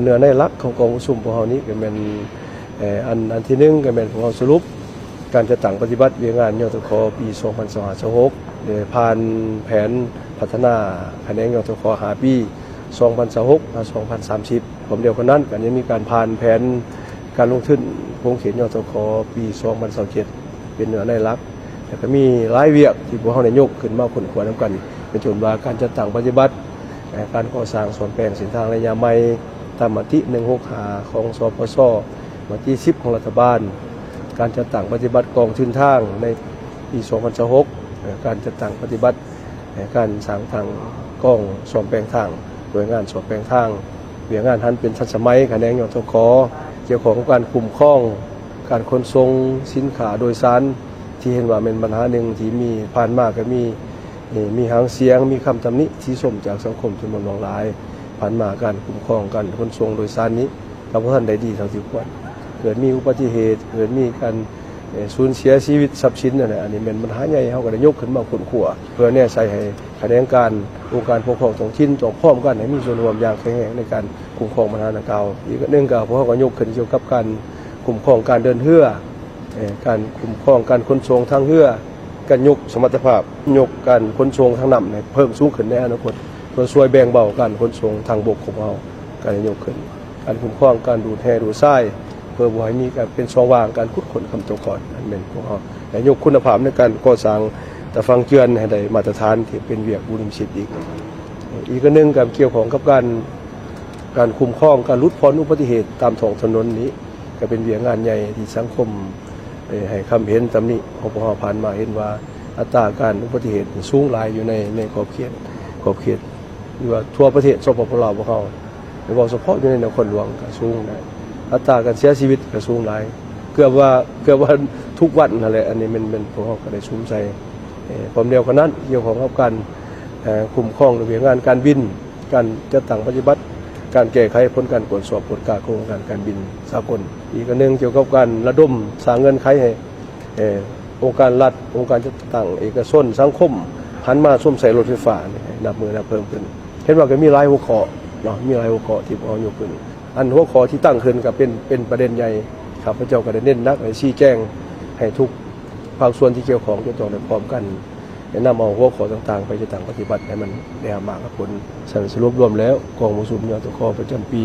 ເນື້ອໃນຫຼັກຂອງກອງປະຊຸມພວກເຮົານີ້ກໍແມ່ນ ເອີ ອັນ ອັນທີໜຶ່ງກໍແມ່ນພວກເຮົາສະຫຼຸບການຈັດຕັ້ງປະຕິບັດວຽກງານ ຍທຂ ປີສອງພັນຊາວຫ້າ ຊາວຫົກ ແລະ ຜ່ານແຜນພັດທະນາຂະແໜງ ຍທຂ ຫ້າປີ ສອງພັນຊາວຫົກ ຫາ ສອງພັນສາມສິບ. ພ້ອມດຽວກັນນັ້ນກໍຍັງມີການຜ່ານແຜນການລົງທຶນຂົງເຂດ ຍທຂ ປີສອງພັນຊາວເຈັດ ເປັນເນື້ອໃນຫຼັກ ແລ້ວກໍມີຫຼາຍວຽກທີ່ພວກເຮົາໄດ້ຍົກຂຶ້ນມາຄົ້ນຄວ້ານຳກັນ ເປັນຕົ້ນວ່າການຈັດຕັ້ງປະຕິບັດ ແລະ ການກໍ່ສ້າງສ້ອມແປງເສັ້ນທາງໄລຍະໃໝ່ຕາມມະຕິໜຶ່ງຫົກຫ້າຂອງ ສປຊ, ມະຕິສິບຂອງລັດຖະບານ, ການຈັດຕັ້ງປະຕິບັດກອງທຶນທາງໃນປີສອງພັນຊາວຫົກ, ແລະ ການຈັດຕັ້ງປະຕິບັດ ແລະ ການສ້າງທາງກອງສ້ອມແປງທາງ, ໜ່ວຍງານສ້ອມແປງທາງ, ວຽກງານຫັນເປັນທັນສະໄໝຂະແໜງ ຍທຂ ກ່ຽວຂ້ອງກັບການຄຸ້ມຄອງການຂົນສົ່ງສິນຄ້າໂດຍສານ ທີ່ເຫັນວ່າແມ່ນບັນຫາໜຶ່ງທີ່ມີ ຜ່ານມາກໍມີ ເອີ ມີຫາງສຽງ ມີຄຳຕຳໜິຕິຊົມຈາກສັງຄົມຈຳນວນຫຼວງຫຼາຍ. ຜ່ານມາການຄຸ້ມຄອງການຂົນສົ່ງໂດຍສານນີ້ກໍບໍ່ທັນໄດ້ດີເທົ່າທີ່ຄວນ. ເກີດມີອຸບັດຕິເຫດ, ເກີດມີການ ເອີ ສູນເສຍຊີວິດຊັບສິນນັ້ນແຫຼະ. ອັນນີ້ແມ່ນບັນຫາໃຫຍ່ ເຮົາກໍໄດ້ຍົກຂຶ້ນມາຄົ້ນຄວ້າ ເພື່ອແນໃສ່ໃຫ້ຂະແໜງການອົງການປົກຄອງທ້ອງຖິ່ນຕ້ອງພ້ອມກັນໃຫ້ມີສ່ວນຮ່ວມຢ່າງແຂງແຮງໃນການຄຸ້ມຄອງບັນຫາດັ່ງກ່າວ. ອີກອັນໜຶ່ງກໍພວກເຮົາກໍຍົກຂຶ້ນກ່ຽວກັບການຄຸ້ມຄອງການເດີນເຮືອ ເອີ ການຄຸ້ມຄອງການຂົນສົ່ງທາງເຮືອ, ການຍົກສະມັດຕະພາບ, ຍົກການຂົນສົ່ງທາງນ້ຳໃຫ້ເພີ່ມສູງຂຶ້ນໃນອະນາຄົດ ເພື່ອຊ່ວຍແບ່ງເບົາການຂົນສົ່ງທາງບົກຂອງເຮົາ ການຍົກຂຶ້ນ, ການຄຸ້ມຄອງການດູດແຮ່ດູດຊາຍ ເພື່ອບໍ່ໃຫ້ມີການເປັນຊ່ອງວ່າງການຂຸດຄົ້ນຄຳຕົວກອນ. ອັນແມ່ນພວກເຮົາໄດ້ຍົກຄຸນນະພາບໃນການກໍ່ສ້າງຕາຝັ່ງເຈື່ອນໃຫ້ໄດ້ມາດຕະຖານທີ່ເປັນວຽກບຸລິມສິດອີກ. ອີກອັນໜຶ່ງກໍກ່ຽວຂ້ອງກັບການ ການຄຸ້ມຄອງການຫຼຸດຜ່ອນອຸບັດຕິເຫດຕາມທ້ອງຖະໜົນນີ້ ກໍເປັນວຽກງານໃຫຍ່ທີ່ສັງຄົມ ເອີ ໃຫ້ຄຳເຫັນຕຳໜິຂອງພວກເຮົາ. ຜ່ານມາເຫັນວ່າອັດຕາການອຸບັດຕິເຫດສູງຫຼາຍຢູ່ໃນ ໃນຂອບເຂດ ຂອບເຂດ ຫຼືວ່າທົ່ວປະເທດ ສປປ ລາວ ພວກເຮົາ, ເວົ້າສະເພາະຢູ່ໃນນະຄອນຫຼວງກໍສູງ, ອັດຕາການເສຍຊີວິດກໍສູງຫຼາຍ ເກືອບວ່າ ເກືອບວ່າທຸກວັນຫັ້ນແຫຼະ. ອັນນີ້ແມ່ນ ແມ່ນພວກເຮົາກໍໄດ້ສຸມໃສ່. ເອີ ພ້ອມດຽວກັນນັ້ນ ກ່ຽວຂ້ອງກັບການ ເອີ ຄຸ້ມຄອງໃນວຽກງານການບິນ, ການຈັດຕັ້ງປະຕິບັດ, ການແກ້ໄຂຜົນການກວດສອບກວດກາຂອງອົງການການບິນສາກົນ. ອີກອັນໜຶ່ງກ່ຽວກັບການລະດົມສ້າງເງື່ອນໄຂໃຫ້ ເອີ ອົງການລັດ, ອົງການຈັດຕັ້ງເອກະຊົນ, ສັງຄົມ ຫັນມາຊົມໃຊ້ລົດໄຟຟ້ານີ້ໃຫ້ນັບມື້ນັບເພີ່ມຂຶ້ນ. ເຫັນວ່າກໍມີຫຼາຍຫົວຂໍ້ເນາະ, ມີຫຼາຍຫົວຂໍ້ທີ່ພວກເຮົາຍົກຂຶ້ນ. ອັນຫົວຂໍ້ທີ່ຕັ້ງຂຶ້ນກໍເປັນ ເປັນປະເດັນໃຫຍ່, ຂ້າພະເຈົ້າກໍໄດ້ເນັ້ນໜັກໃຫ້ຊີ້ແຈງໃຫ້ທຸກພາກສ່ວນທີ່ກ່ຽວຂ້ອງຈະຕ້ອງໄດ້ພ້ອມກັນ ແລະ ນຳເອົາຫົວຂໍ້ຕ່າງໆໄປຈັດຕັ້ງປະຕິບັດໃຫ້ມັນໄດ້ຮັບໝາກຮັບຜົນ. ສະຫຼຸບລວມແລ້ວ ກອງປະຊຸມ ຍທຂ ປະຈຳປີ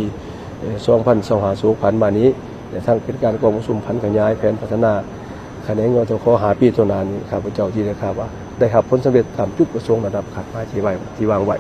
ເອີ ສອງພັນຊາວຫ້າ ທີ່ຜ່ານມານີ້ ແລະ ທັງເປັນການກອງປະຊຸມຜັນຂະຫຍາຍແຜນພັດທະນາຂະແໜງ ຍທຂ ຫ້າປີຕໍ່ໜ້ານີ້ ຂ້າພະເຈົ້າຖືໄດ້ວ່າໄດ້ຮັບຜົນສຳເລັດຕາມຈຸດປະສົງລະດັບຄາດໝາຍທີ່ໄວ້ ທີ່ວາງໄວ້.